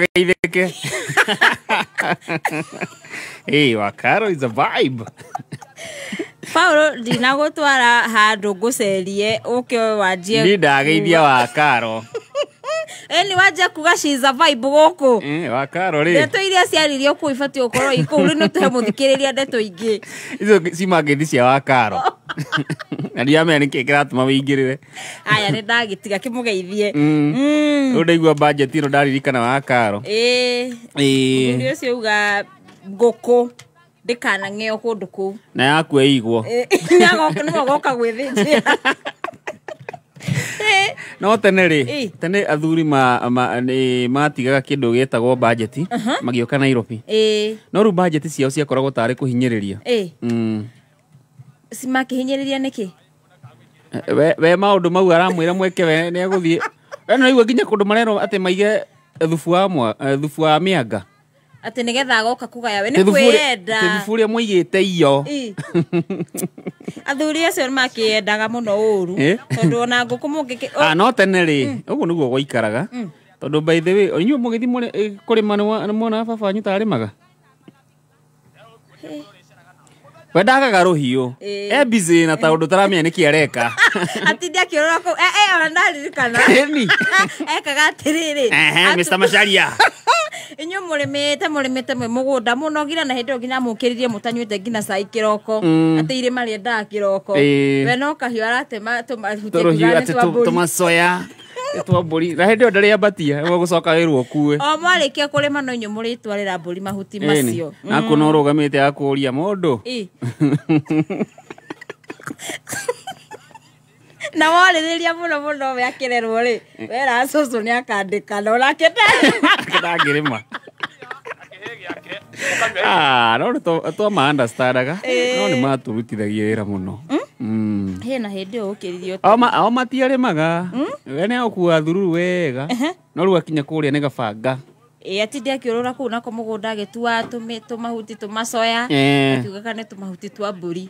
Geithĩke. Hey, Wakaro is a vibe. Paulo, ndinagũtwara handũ ngũcerie ũke wanjie. Ni ndageithia Wakaro. Ĩni wanjia kuga she's a vibe gũkũ. Wakaro rĩ. Ndeto iria ciaririo kũu ibatiĩ gũkorwo i kũu. Rĩu nĩ tũhe mũthikĩrĩria ndeto ingĩ. Icio ciuma ngeithi cia Wakaro. Na ndiramenya nĩkĩ kĩratũma wĩingĩrĩre. Aya, nĩ ndagĩtiga kĩmũgeithie. Rĩu ndaigua budget ĩno ndaririkana Wakaro. Ĩĩ. Ĩĩ. Mũthuri ũcio auga ngũkũ ndĩkanang'eo kũndũ kũu. Na yaku ĩigwo. Nĩagoka, nĩwe ũgoka gwĩthĩnjĩra. No tene rĩ, tene athuri nĩ matigaga kĩndũ gĩtagwo budget magĩũka Nairobi. No rĩu budget ciao ciakoragwo tarĩ kũhinyĩrĩria. Makĩhinyĩrĩria nĩkĩ? We maũndũ mau aramwĩra mweke we nĩ egũthiĩ. We no igua nginya kũndũ marerwo atĩ maige thubu wa mwa, thubu wa mĩanga. Atĩ nĩgetha agoka kũgaya we nĩ Ti thubu ũrĩa- kwĩyenda. ti thubu ũrĩa mũigĩte iyo. Athuri acio nĩ makĩendaga mũno ũru. Tondũ ona ngũkũ mũngĩkĩ- Ah, no tene rĩ, ũguo nĩguo gwaikaraga. Tondũ by the way, inyuĩ mũgĩthiĩ kũrĩma nĩ mwonaga baba wanyu ta arĩmaga? We ndagaga rũhiũ. E busy na taũndũ taramenya nĩkĩ areka. Atinde akĩũrũra kũu. Ona ndaririkana. Ĩni. Ekaga atĩrĩrĩ. Ehe, Mr. Macharia. Inyuĩ mũrĩmĩte, mũrĩmĩte mwĩ mũgũnda mũnogire na hĩndĩ ĩyo nginya mũkĩririe mũtanyuĩte nginya cai kĩroko. Atĩ irĩma rĩendaga kĩroko. We no kahiũ aratema tũmahuti Tũrũhiũ akiuga nĩ atĩ twa mbũri. tũmacoya. Nĩ twa mbũri. Na hĩndĩ ĩyo ndarĩ ambatia, nĩguo gũcoka wĩrwo ũkue. O mwarĩkia kũrĩma no inyuĩ mũrĩtwarĩra mbũri mahuti Ĩni. macio. Na kuona ũrũgamĩte akũria mũndũ. Na warĩrĩria mũno mũno we akĩrerwo rĩ, wera cũcũ nĩ akandĩka na onake ndangĩrĩma. Ah, no nĩ twama understandaga. No nĩ matũrutithagia wĩra mũno. Hena hĩndĩ ĩyo ũkĩririe Ao matiarĩmaga. We nĩ agũkua thururu wega. No rĩu akinya kũrĩa nĩ gabanga. Ĩ, atinde akĩũrũra kũu nako mũgũnda agĩtua tũmahuti tũmacoya. Akiuga kana nĩ tũmahuti twa mbũri.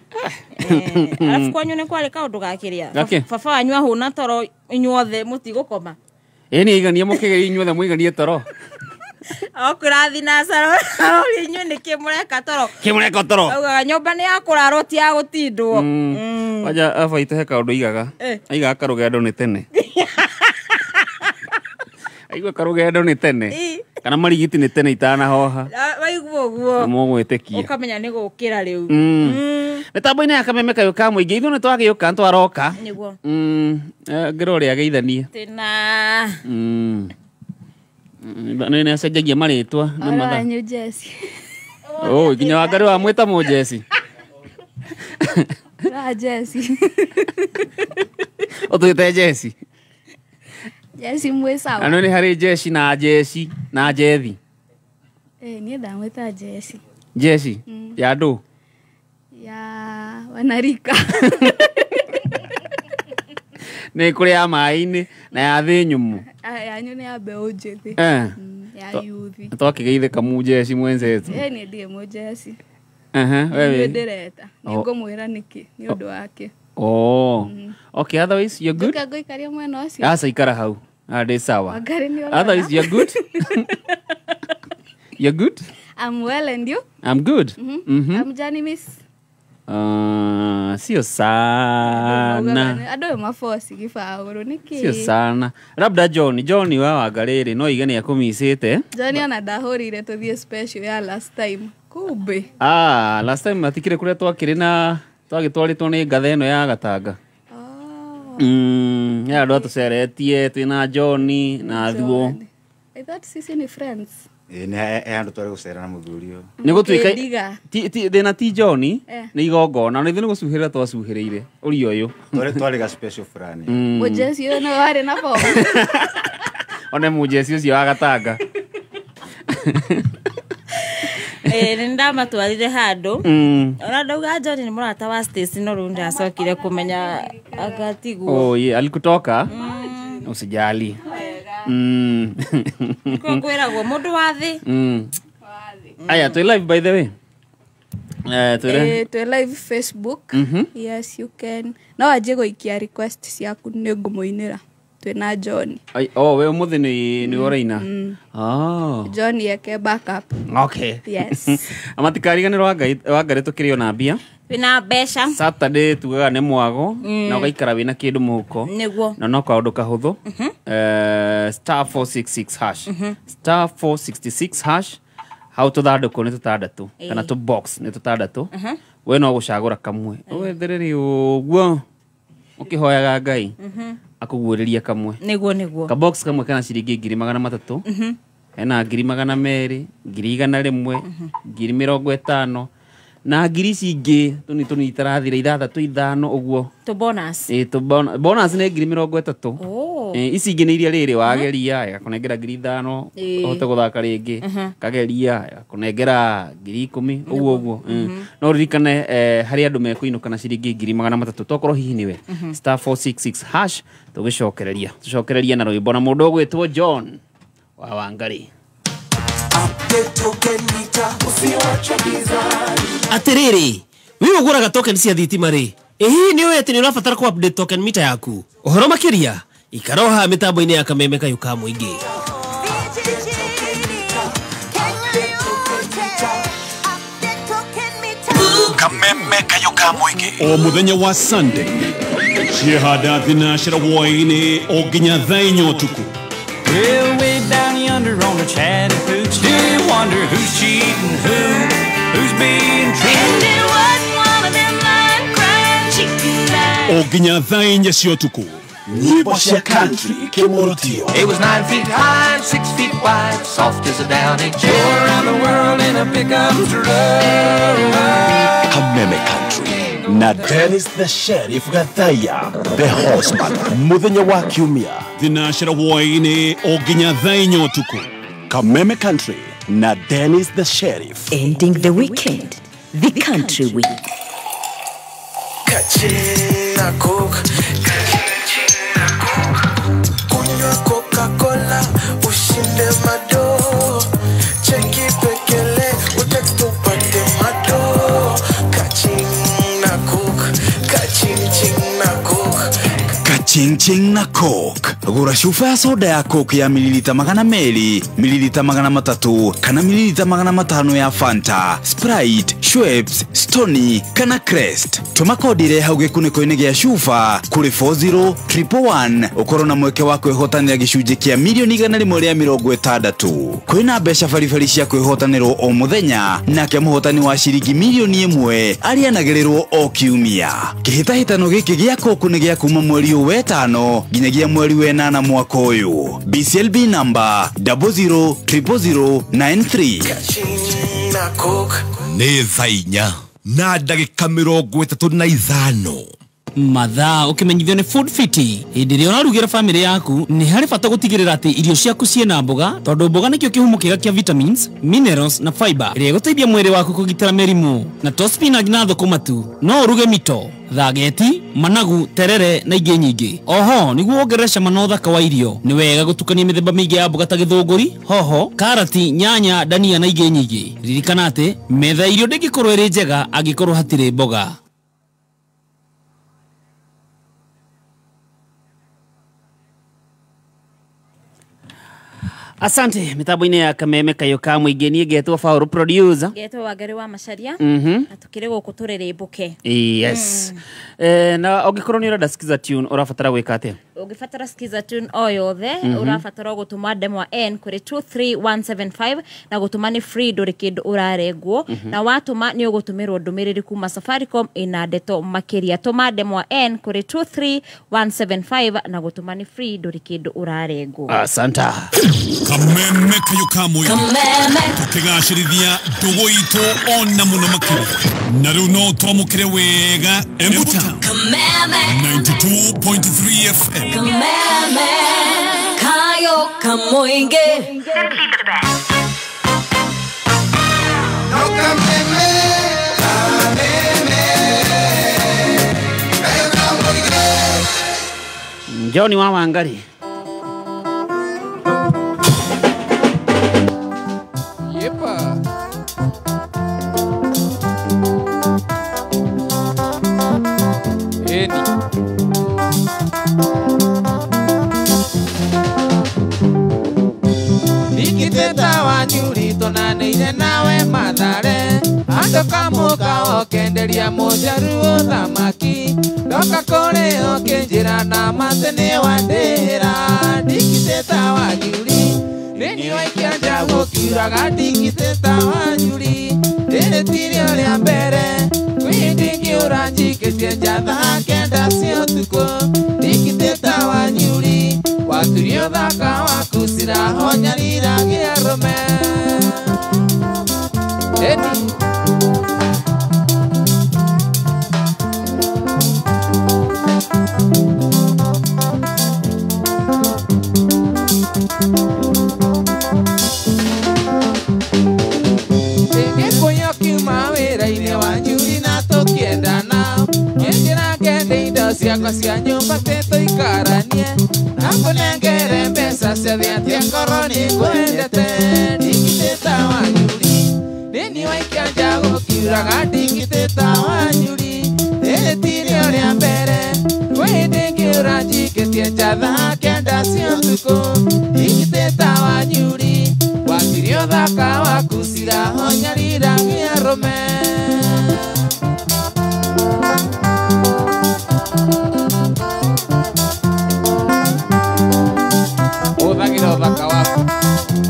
Arabu kwanyu nĩ kwarĩ kaũndũ ga kĩrĩa? Gakĩ? Baba wanyu ahũna toro inyuothe mũtigũkoma. Ĩ, nĩ aiganie mũkĩgeria inyuothe mũiganie toro. O kũrathi na caro, aroria inyuĩ nĩkĩ mũreka toro? Kĩ mũreka toro? Augaga nyũmba nĩ ya kũrarwo ti ya gũtindwo. Wanja aba itũ he kaũndũ aigaga. Aigaga karũgendo nĩ tene. Aigua karũgendo nĩ tene. Kana marigiti nĩ tene itanahoha. Waigua ũguo. Nĩ mũgwĩtĩkia. Ũkamenya nĩ gũkĩra rĩu. Mĩtambo-inĩ ya kameme kayũ ka mũingĩ, ithuĩ nĩ twagĩũka, nĩ twaroka. Nĩguo. Ngĩra ũrĩa ageithanie. Tĩna. Nĩ nĩ acenjagia marĩtwa na Ora mathaa. wanyu Jesse. Oh, nginya Wangari wa mwĩta mũjeci. Ra Jesse. Ũtwĩte Jesse. Jesse mwĩ sawa. Na nĩ harĩ Jesse na Jesse na Jethi. Niĩ ndamwĩta Jesse. Jesse? Ya ndũ? Ya wanarika. Nĩ kũrĩ ya maĩ-inĩ na ya thĩ nyũmũ. Yanyu nĩ ya mbeũ njĩthĩ. Ya yuthi. Twakĩgeithĩka mu Jesse mwenzetu. Niĩ ndirĩ mũ Jesse. We Nĩ wĩ? ndĩreta. Nĩ ngũmwĩra nĩkĩ, nĩ ũndũ wake. Okay, otherwise you're good? Njoka ngũikaria mwena ũcio? Aca ikara hau. Ndĩ sawa. Wangari nĩ ũrona? Otherwise you're good? You're good? I'm well, and you? I'm good. I'm Johnny Miss. Sio sana. Andũ aya maboci gĩbaũrũ nĩkĩ? Sio sana. Labda John, John wa Wangarĩ no ige nĩ akũmicĩte. John ona ndahũrire tũthiĩ special ya last time. Kumbe. Last time matikire kũrĩa twakĩrĩ na twagĩtwarĩtwo nĩ ngatha ĩno ya Gatanga. Ya andũ atũceretie twĩna John na Thuo. I thought sisi ni friends. Ĩ, nĩ he handũ twarĩ gũcera na mũthuri ũyũ. Nĩ gũtuĩka Kĩndiga. ti, thĩna ti John, nĩ igongona, na ithuĩ nĩ gũcuhĩrĩra twacuhĩrĩire ũria ũyũ. Twarĩ ga special fulani. Mũjeci ũyũ nĩwe warĩ na bomu. One mũjeci ũcio wa Gatanga. Nĩ ndamatwarire handũ. Ona ndauga John nĩ mũrata wa Stacy, no rĩu ndacokire kũmenya agatigwo. Oh, yeah, alikutoka? Usijali. Nĩkuo kwĩragwo mũndũ wa thĩ. Aya, twĩ live by the way. Twĩ Twĩ live Facebook. Yes, you can. No wanjie gũikia request ciaku nĩ ngũmũinĩra. Twina John. Ai, oh, we umuthi ni uraina. Oh. John yake backup. Okay. Yes. Amatikariganirwo Wangari tukiri ona mbia. Wina mbeca. Saturday tugaga nĩ mwago na ũgaikara wĩna kĩndũ mũhuko. Nĩguo. Na no kaũndũ kahũthũ. Star 466 hash. Star 466 hash. Hau tũthandũkũ nĩ tũtandatũ kana tũ box nĩ tũtandatũ. We no gũcagũra kamwe. Wetherere ũguo ũkĩhoyaga Ngai akũguũrĩrie kamwe. Nĩguo nĩguo. Ka box kamwe kana ciringi 300,000. Hena 200,000, 100,000, 50,000 na ngiri ici ingĩ tũni tũni itarathira ithathatũ ithano ũguo. Tũ bonus. Ĩ tũ bonus nĩ 30,000. Ici ingĩ nĩ iria rĩrĩ wageria ĩgakũnengera 5,000 ũhote gũthaka rĩngĩ, kageria ĩgakũnengera 10,000 ũguo ũguo. No ũririkane harĩ andũ mekũinũka na ciringi 300,000 tokorwo hihi nĩwe. Star 466 hash tũgĩcokereria. Tũcokereria na rwĩmbo na mũndũ ũgwĩtwo John wa Wangari. Atiriri, we uguraga token cia thitima ri. Ĩ hihi nĩ ũĩ atĩ nĩ ũrabatara kũ update token meter yaku? Ũhoro makĩria ikaroha mĩtambo-inĩ ya Kameme Kayũ ka Mũingĩ. Kameme Kayũ ka Mũingĩ o mũthenya wa Sunday ciehanda thinacera hwaĩ-inĩ o nginya thaa inya ũtukũ. Well, way down yonder on the Chattahoochee, do you wonder who's cheating who, who's being true? And it wasn't one of them lying, crying, cheating lies. O nginya thaa inya cia ũtukũ. Nyĩmbo cia country ikĩmũrutio. It was 9 feet high and 6 feet wide, soft as a downy chair. Go around the world in a pickup truck. Kameme Country na Dennis the Sheriff Gathaya, the Horseman, mũthenya wa kiumia thinacera hwaĩ-inĩ o nginya thaa inya ũtukũ. Kameme Country na Dennis the Sheriff. Ending the weekend, the country week. Kachina Coke, kachina Coke. Kunywa Coca-Cola, ushinde mado. Cheki pekele, utext upate mado. Kachina Coke, kachina Coke. Kaching na Coke. Gura cuba ya soda ya Coke ya mililita 200, mililita 300 kana mililita 500 ya Fanta, Sprite, Schweppes, Stony kana Crest. Tũma kodi ĩrĩa hau gĩkunĩko-inĩ gĩa cuba kũrĩ 40111 ũkorwo na mweke wa kwĩhotanĩra gĩcunjĩ kĩa milioni 160. Kwĩna mbeca baribari cia kwĩhotanĩrwo o mũthenya, nake mũhotani wa ciringi milioni 1 arianagĩrĩrwo o kiumia. Kĩhĩtahĩtano gĩkĩ gĩa Coke nĩ gĩa kuma mweri ũyũ wetano nginyagia mweri wenana mwaka ũyũ. BCLB number 000093. Nĩ thaa inya na ndagĩka 35. Mathaa ũkĩmenyithio nĩ Food Fiti. Hĩndĩ ĩrĩa ũrarugĩra famĩlĩ yaku nĩ harĩ bata gũtigĩrĩra atĩ irio ciaku ciĩna mboga, tondũ mboga nĩkĩo kĩhumo kĩega kĩa vitamins, minerals na fiber ĩrĩa ĩgũteithia mwĩrĩ waku kũgitĩra mĩrimũ. Na to spinach na thũkũma tu, no ũruge mito, thageti, managu, terere na ingĩ nyingĩ. Oho nĩguo wongerere cama na ũthaka wa irio, nĩ wega gũtukania mĩthemba mĩingĩ ya mboga ta gĩthũngũri, hoho, karati, nyanya, dania na ingĩ nyingĩ. Ririkana atĩ metha irio ndĩngĩkorwo ĩrĩ njega angĩkorwo hatirĩ mboga. Asante mitambo-inĩ ya Kameme Kayũ ka Mũingĩ. Niĩ ngetwo Faulu producer, ngetwo Wangari wa Macharia, na tukĩrĩ gũkũ tũrĩrĩmbũke. Yes. Na ũngĩkorwo nĩ ũrenda Skiza Tune ũrabatara gwĩka atĩa? Ũngĩbatara Skiza Tune o yothe ũrabatara gũtũma ndemwa N kũrĩ 23175 na gũtũma nĩ free, ndũrĩ kĩndũ ũrarengwo, na watũma nĩ ũgũtũmĩrwo ndũmĩrĩri kuma Safaricom ĩna ndeto makĩria. Tũma ndemwa N kũrĩ 23175 na gũtũma nĩ free, ndũrĩ kĩndũ ũrarengwo. Asante. Kameme Kayũ ka Mũingĩ tũkĩgacĩrithia ndũgũ itũ ona mũno makĩria, na rĩu no twamũkĩre wega Embu Town 92.3 FM. Kameme Kayũ ka Mũingĩ. No Kameme, Kameme Kayũ ka Mũingĩ. John wa Wangari. Yepa. Eni. Ndikiteta wa nyuri tonanĩire nawe Mathare andũ kamũka ũkenderia mũjaruo thamaki ndoka kũrĩ ũkĩnjĩra na mate nĩ wandĩhĩra Ndikiteta wa nyuri nĩni waikia nja gũkiuraga Ndikiteta wa nyuri rĩrĩ tirio rĩa mbere kwĩ ndingĩũra njikĩtie nja thaa kenda cia ũtukũ Ndikiteta wa nyuri waturio thaka waku cirahonyariragia arũme Eni Gĩkũyũ kiuma wĩra-inĩ wa nyuri na tũkĩendana ngĩnjĩra ngende indo ciakwa cia nyũmba tĩtũikaranie na ngũnengere mbeca ciothe atĩ akorwo nĩ ngwendete Ndikiteta wa nyuri nĩni waikia nja gũkiuraga Ndikiteta wa nyuri rĩrĩ tirio rĩa mbere kwĩ hĩndĩ ngĩũra njikĩtie nja thaa kenda cia ũtukũ Ndikiteta wa nyuri watirio thaka waku cirahonyariragia arũme Ũthagĩra ũthaka waku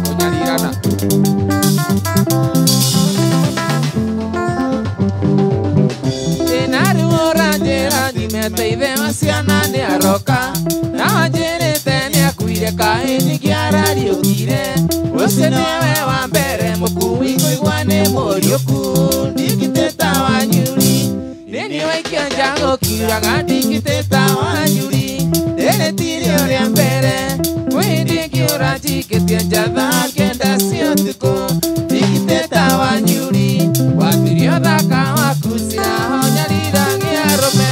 kũnyarirana Ĩna rĩu ũranjĩra nyimete ithe wa ciana nĩaroka na wanjĩrĩte nĩakuire kaĩ ningĩ arariũkire ũcio nĩwe wa mbere mũkui kũigua nĩ mũriũku Ndikiteta wa nyuri nĩni waikia nja gũkiuraga Ndikiteta wa nyuri rĩrĩ tirio rĩa mbere kwĩ hĩndĩ ngĩũra njikĩtie nja thaa kenda cia ũtukũ Ndikiteta wa nyuri waturio thaka waku cirahonyariragia arũme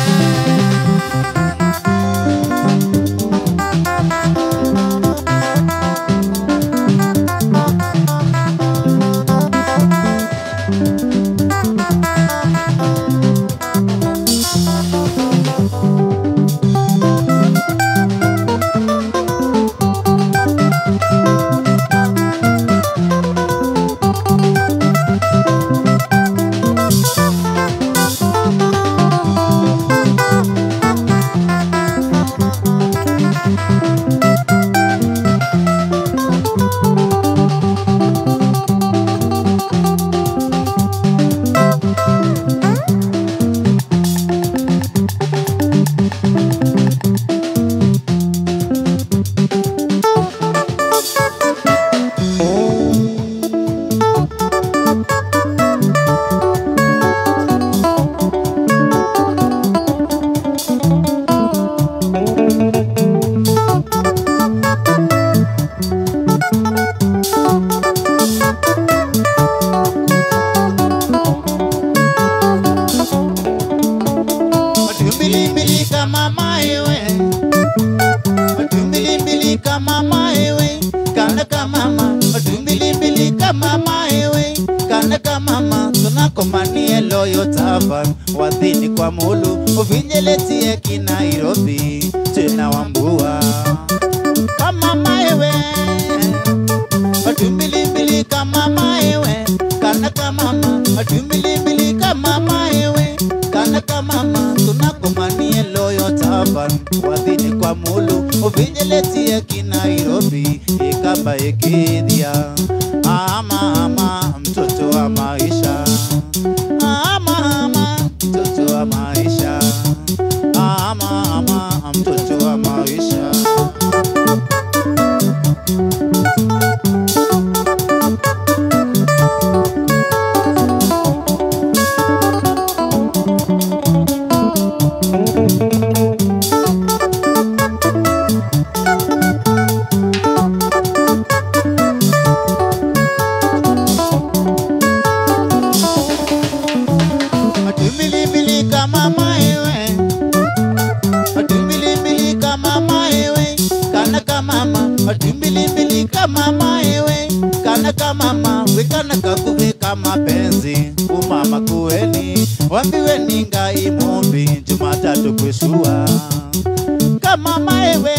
Kama maewe,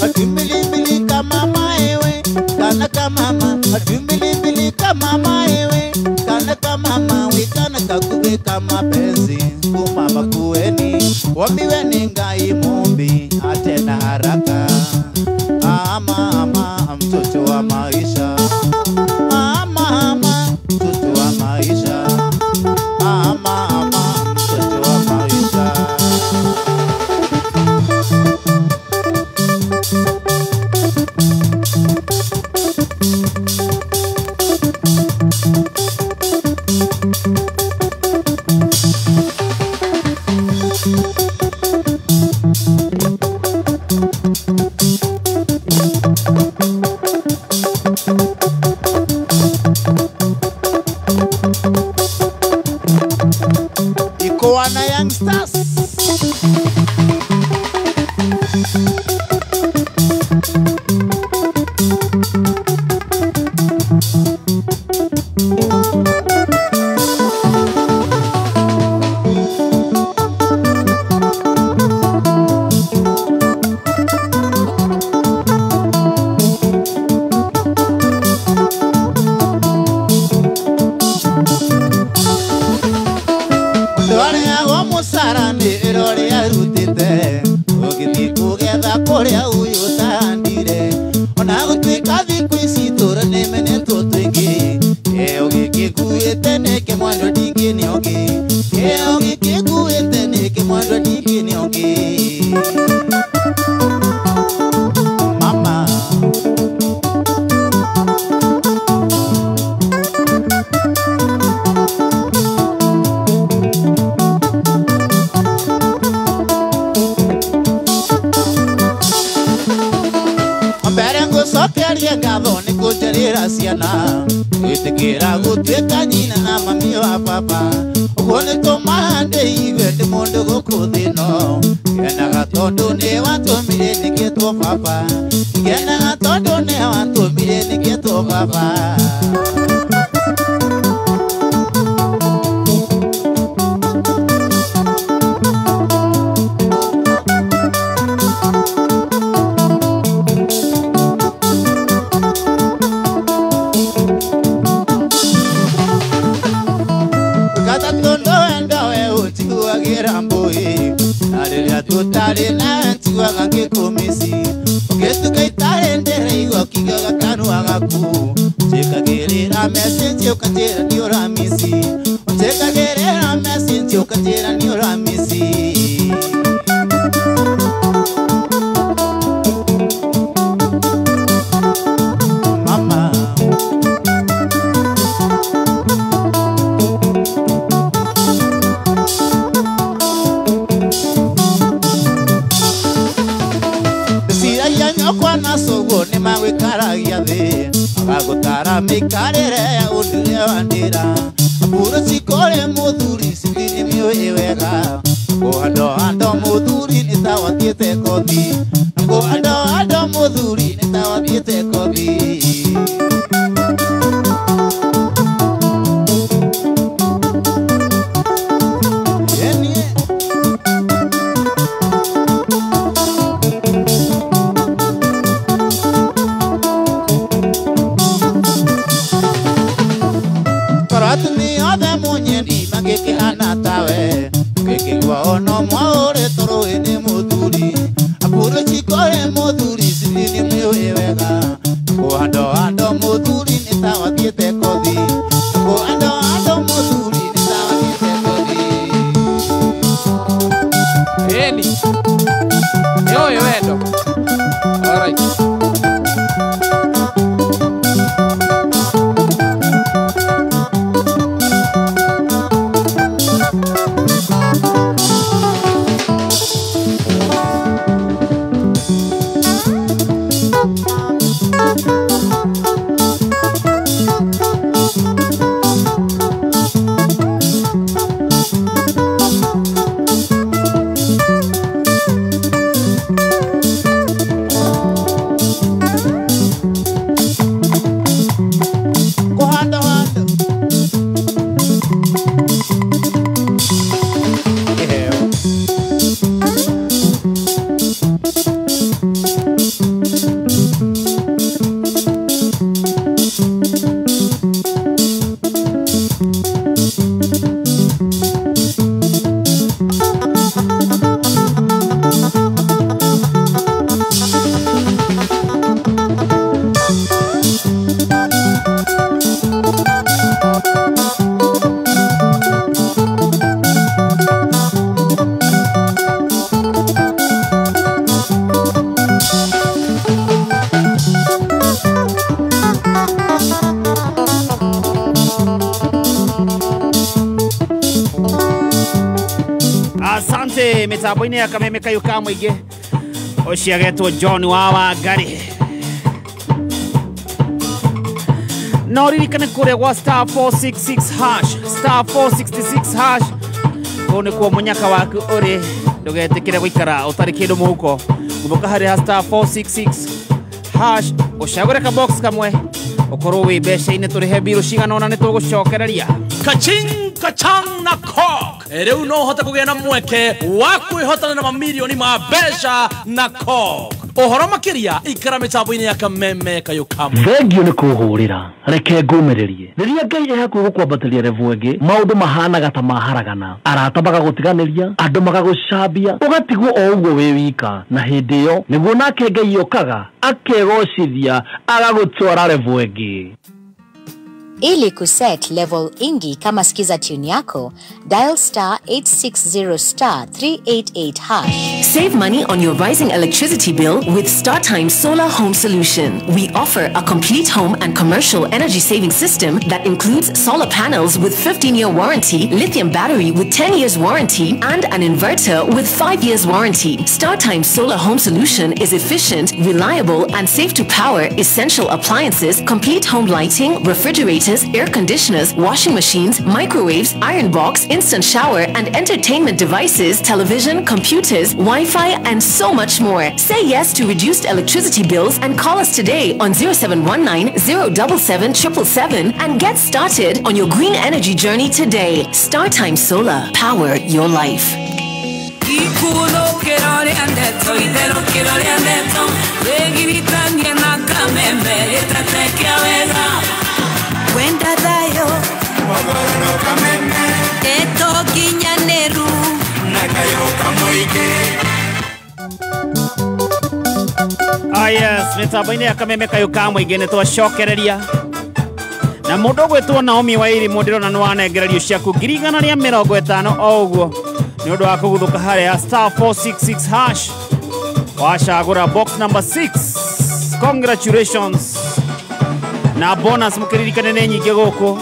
atumbilimbili kama maewe, kana Mama, atumbili kama maewe, kana kama mawe, kana kakuge kama penzi, kumama kueni, wambiwe ni ngai mumbi, atena haraka. Ama ama mtoto wa maisha, ama ama mtoto wa maisha, ama ama mtoto wa maisha. Ikoana Youngsters. Mama Sokeria gatho ni kunjerera ciana gwitikira gutuika nyina na mami wa baba uguo ni tũmaga ndĩigue ndĩ mũndũ gũkũ thĩ ĩno ngenaga tondũ nĩ watũmire nĩngĩtwo baba ngenaga tondũ nĩ watũmire nĩngĩtwo baba. Mama Sogo ni magwikaragia thi agagutara mikarire ya undure wa ndira mburu cikore muthuri cithini miũĩ wega ngũhando hando muthuri ni ta wathiĩte kothi ngũhando hando muthuri ni ta wathiĩte kothi. Mĩtambo-inĩ ya Kameme Kayũ ka Mũingĩ ũcio agetwo John wa Wangari. No ririkane kũrĩa gwa star 466 hash, star 466 hash, kũu nĩkuo mũnyaka waku ũrĩ. Ndũgetĩkĩre gũikara ũtarĩ kĩndũ mũhuko. Gumũka harĩ ha star 466 hash, ũcagũre ka box kamwe ũkorwo wĩ mbeca-inĩ, tũrĩhe mbirũ cigana ũna nĩtũgũcokereria. Kaching kachang na Coke. Rĩu no ũhote kũgĩa na mweke wa kwĩhotana na mamirioni ma mbeca na Coke. Ũhoro makĩria ikara mĩtambo-inĩ ya Kameme Kayũ ka Mũingĩ. Thengio nĩ kũhũrĩra, reke ngũmĩrĩrie. Rĩrĩa Ngai e hakuhĩ gũkwambatĩria level ĩngĩ, maũndũ mahanaga ta maharagana, arata magagũtiganĩria, andũ magagũcambia, ũgatigwo o ũguo wĩ wika. Na hĩndĩ ĩyo nĩguo nake Ngai okaga akegocithia agagũtwara level ĩngĩ. Ili kuset level ingi kama skiza tune yako, dial star 860 star 388 hash. Save money on your rising electricity bill with StarTime Solar Home Solution. We offer a complete home and commercial energy saving system that includes solar panels with 15-year warranty, lithium battery with 10 years warranty, and an inverter with 5 years warranty. StarTime Solar Home Solution is efficient, reliable, and safe to power essential appliances, complete home lighting, refrigerators, air conditioners, washing machines, microwaves, iron box, instant shower, and entertainment devices, television, computers, Wi-Fi, and so much more. Say yes to reduced electricity bills and call us today on 0719 077 777 and get started on your green energy journey today. StarTime Solar, power your life. Wenda thayo Teto kinyaneru Ah yes, mĩtambo-inĩ ya Kameme Kayũ ka Mũingĩ nĩ twacokereria. Na mũndũ ũgwĩtwo Naomi Wairimu ndĩrona nĩ wanengererio ciaku 150 o ũguo nĩ ũndũ wa kũguthũka harĩa star 466 hash, wacagũra box number 6. Congratulations. Na bonus mũkĩririkane nĩ nyingĩ gũkũ,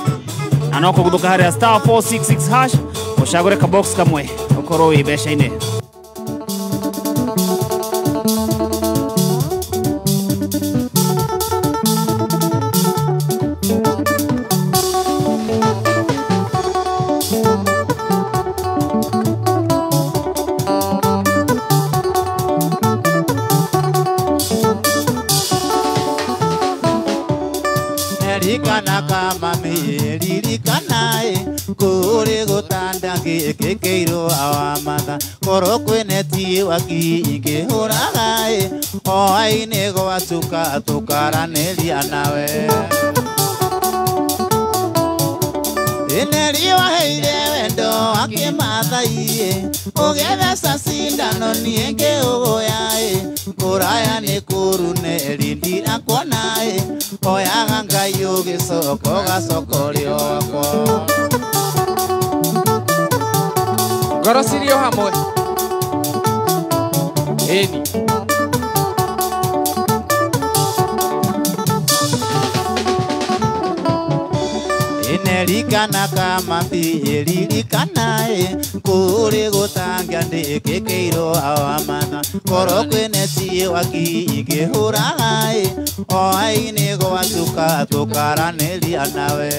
na no kũguthũka harĩa star 466 hash ũcagũre ka box kamwe ũkorwo wĩ mbeca-inĩ. Ririkana kama ririkana kuri gutanda gĩkĩirwo awamatha korwo kwĩne ti waki ingĩhũraga o aine gwatuka tũkaranĩria nawe. Ĩneri waheire wendo wa kĩmathai ũgetheca cindano niĩ ngĩũgũya kũraya nĩ kũru neri ndirakuona oyaga Ngai ũgĩcoka ũgacokorio wakwa. Ngoro cirio hamwe ĩni Ririkana kama ririkana kuri gũtanga ndĩkĩkĩirwo awamatha korwo kwĩne ti waki ingĩhũraga o aine gwatuka tũkaranĩria nawe.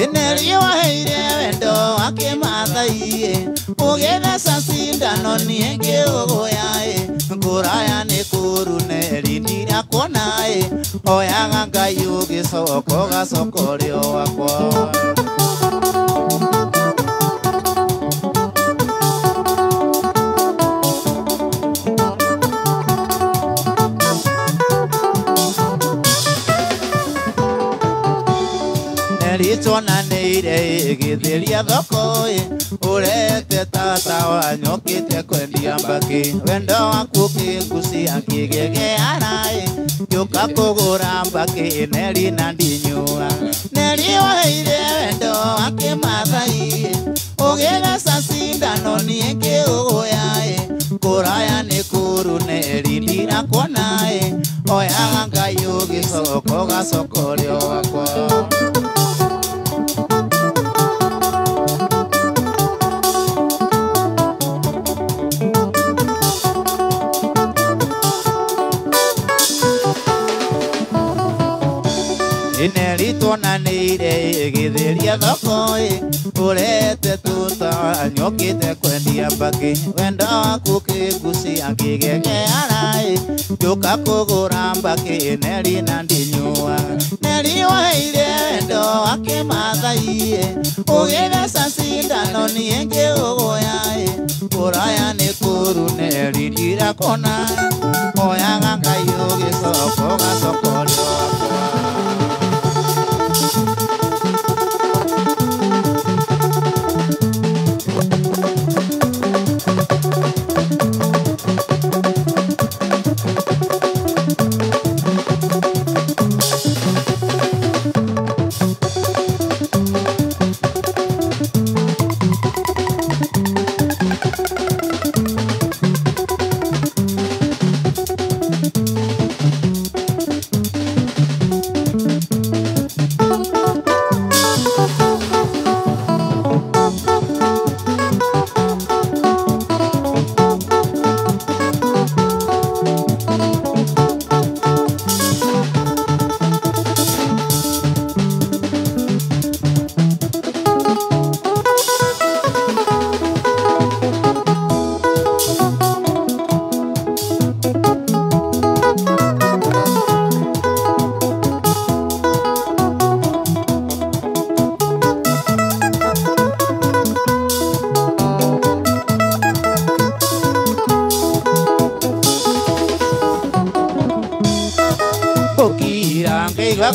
Ĩneri waheire wendo wa kĩmathai ũgĩtheca cindano niĩ ngĩũgũya kũraya nĩ kũru neri ndirakuona oyaga Ngai ũgĩcoka ũgacokorio wakwa. Nĩrĩtuonanĩire ĩgĩthĩria thoko ũrete tata wanyokĩte kwendia mbakĩ wendo waku ũkĩngucia ngĩgegeara ngĩũka kũgũra mbakĩ neri na ndinyua. Neri waheire wendo wa kĩmathai ũgĩtheca cindano niĩ ngĩũgũya kũraya nĩ kũru neri ndirakuona oyaga Ngai ũgĩcoka ũgacokorio wakwa. Tuonanĩire gĩthĩria thoko ũrete tuta nyokĩte kwendia mbakĩ wendo waku kĩgucia ngĩgegeara ngĩũka kũgũra mbakĩ neri na ndinyua neri waheire wendo wa kĩmathai ũgĩtheca cindano niĩ ngĩũgũya kũraya nĩ kũru neri ndirakona oyaga Ngai ũgĩcoka ũgacokorio wakwa.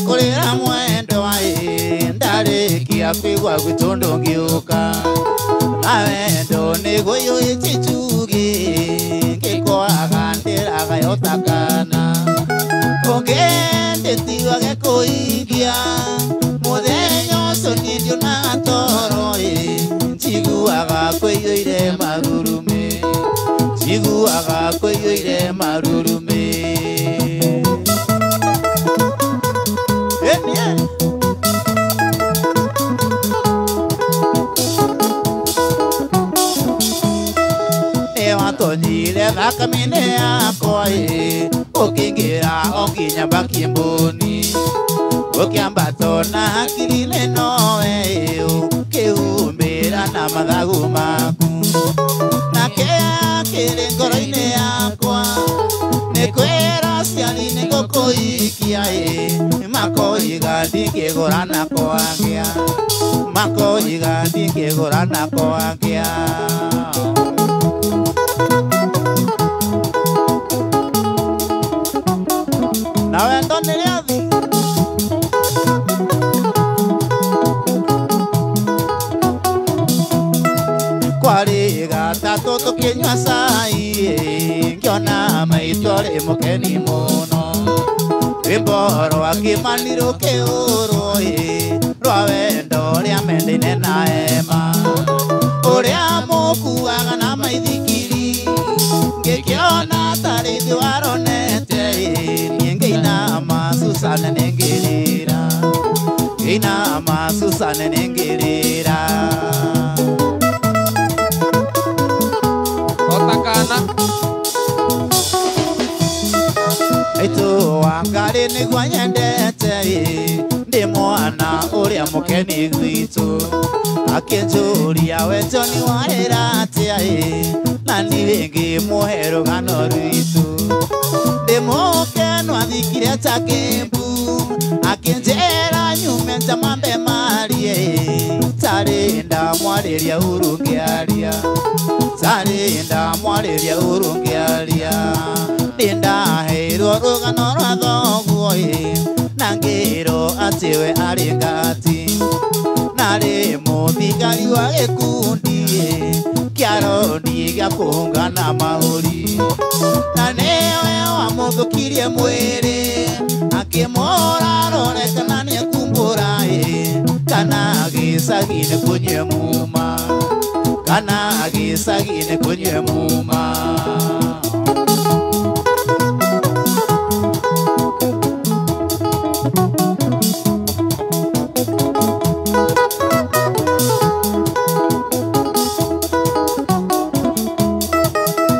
Kulira mwendo wae ndarikia kwigwa gwitondo ngiuka na wendo niguo ichichugi ngikwaga ndiraga yotakana ungendetiwage kuingia muthenya ucio niĩ ndionaga toro njiguaga kwĩiyũire marurume njiguaga kwĩiyũire marurume. Watonyire thakame-inĩ yakwa ũkĩingĩra o nginya mbakĩmbũni ũkĩambato na hakiri-inĩ nowe ũkĩhumbĩra na mathagu maku nake akĩrĩ ngoro-inĩ yakwa nĩ kwĩra aciari nĩ ngũkũhikia makoiga ndingĩgũra na kwagĩa makoiga ndingĩgũra na kwagĩa. Na wendo nĩ rĩathi kwarĩ gatatũ tũkĩnyua cai ngĩona maitũ arĩ mũkeni mũno rwĩmbo rwa kĩmani rũkĩhũrwo rwa wendo ũrĩa mendaine na hema ũrĩa mũkuaga na maithikiri ngĩkĩona tarĩ thĩ waronete ngeinama Susana nĩngĩrĩra ngeinama Susana nĩngĩrĩra otakana aitũ wa ngarĩ nĩguo nyendete ndĩ mwana ũrĩa mũkeni gwitũ akĩnjũria we John warĩra atĩa na niĩ ngĩmũhe rũgano rwitũ ndĩ mũkenu athikire ta kĩmbu akĩnjĩra nyume nja mambe marie tarĩ ndamwarĩria ũru ngĩaria tarĩ ndamwarĩria ũru ngĩaria ndĩ ndaheirwo rũgano rwa thoguo na ngĩrwo atĩ we arĩ ngati narĩ mũthigari wa gĩkundi kĩa rondi gĩa kũhũngana mahũri na nĩwe wamũthũkirie mwĩrĩ akĩmũra arore kana nĩekumbũra kana gĩcagi-inĩ kũnyue muma kana gĩcagi-inĩ kũnyue muma.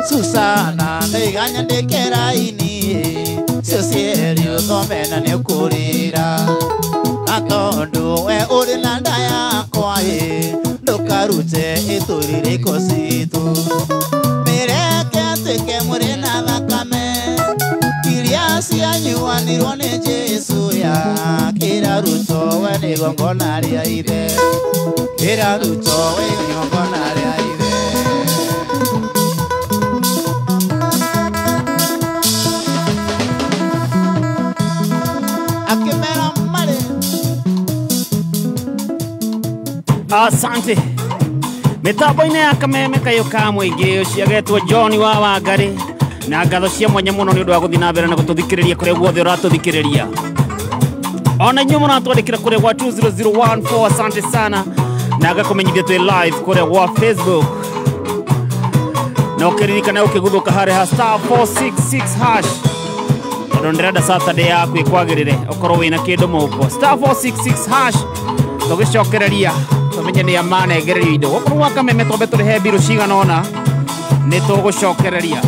Susana ndĩkera ini cio cierĩ ũthome na nĩ ũkũrĩra na Tondu we uri na nda yakwa ndukarute iturire citu mireke atuike muri na thakame iria cianyuanirwo ni Jesu ya kiraruto we ni igongona ria ithe kiraruto we igongona ria ithe akimera mare. Asante. Mitambo-inĩ ya Kameme kayũ ka mũingĩ ũcio agetwo John wa Wangari na ngatho cia mwanya mũno nĩ ũndũ wa gũthiĩ na mbere na gũtũthikĩrĩria kũrĩa guothe ũratũthikĩrĩria. Ona inyuĩ mũratwandĩkĩra kũrĩa gwa 20014, asante sana, na ngakũmenyithia twĩ live kũrĩa gwa Facebook na ũkĩririkana ũkĩguthũka harĩa ha star 466 hash tondũ ndĩrenda Saturday yaku ĩkwagĩrĩre ũkorwo wĩna kĩndũ mũhuko. Star 466 hash tũgĩcokereria tumenye nĩ amanengererio indo gũkũ gwa Kameme twambe tũrĩhe mbirũ cigana ũna nĩ tũgũcokereria.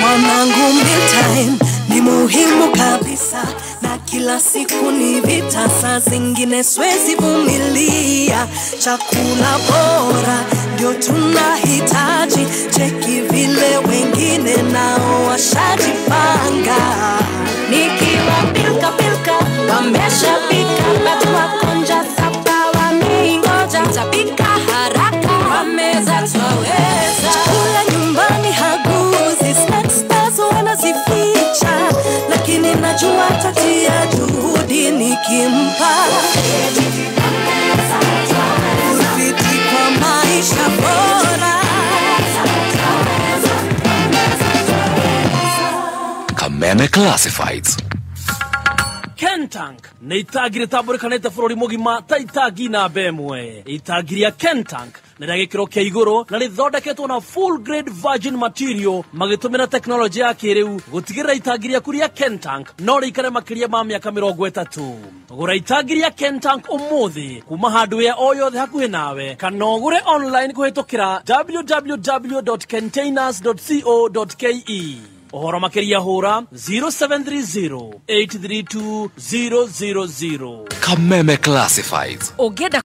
Mwanangu, mealtime ni muhimu kabisa, na kila siku ni vita, saa zingine siwezi vumilia. Chakula bora ndio tunahitaji, cheki vile wengine nao washajipanga. Nikiwa pilka pilka wameshapika, bado wakonja sapa wamengoja, tapika haraka wameza twaweza. Chakula nyumbani haguzi, snacks nazo wanazificha, lakini najua tatia juhudi nikimpa. Fiti kwa maisha bora. Kameme Classifieds. Kentank nĩ itangi rĩtambũrĩkanĩte bũrũri mũgima ta itangi namba ĩmwe. Itangi rĩa Kentank nĩ rĩa gĩkĩro kĩa igũrũ na rĩthondeketwo na full grade virgin material magĩtũmĩra tekinoronjĩ ya kĩrĩu gũtigĩrĩra itangi rĩaku rĩa Kentank no rĩikare makĩria ma mĩaka 30. Gũra itangi rĩa Kentank ũmũthĩ kuma hardware o yothe hakuhĩ nawe kana ũgũre online kũhĩtũkĩra www.containers.co.ke. Ũhoro makĩria hũra 0730 832 000. Kameme Classifieds. Ũngĩenda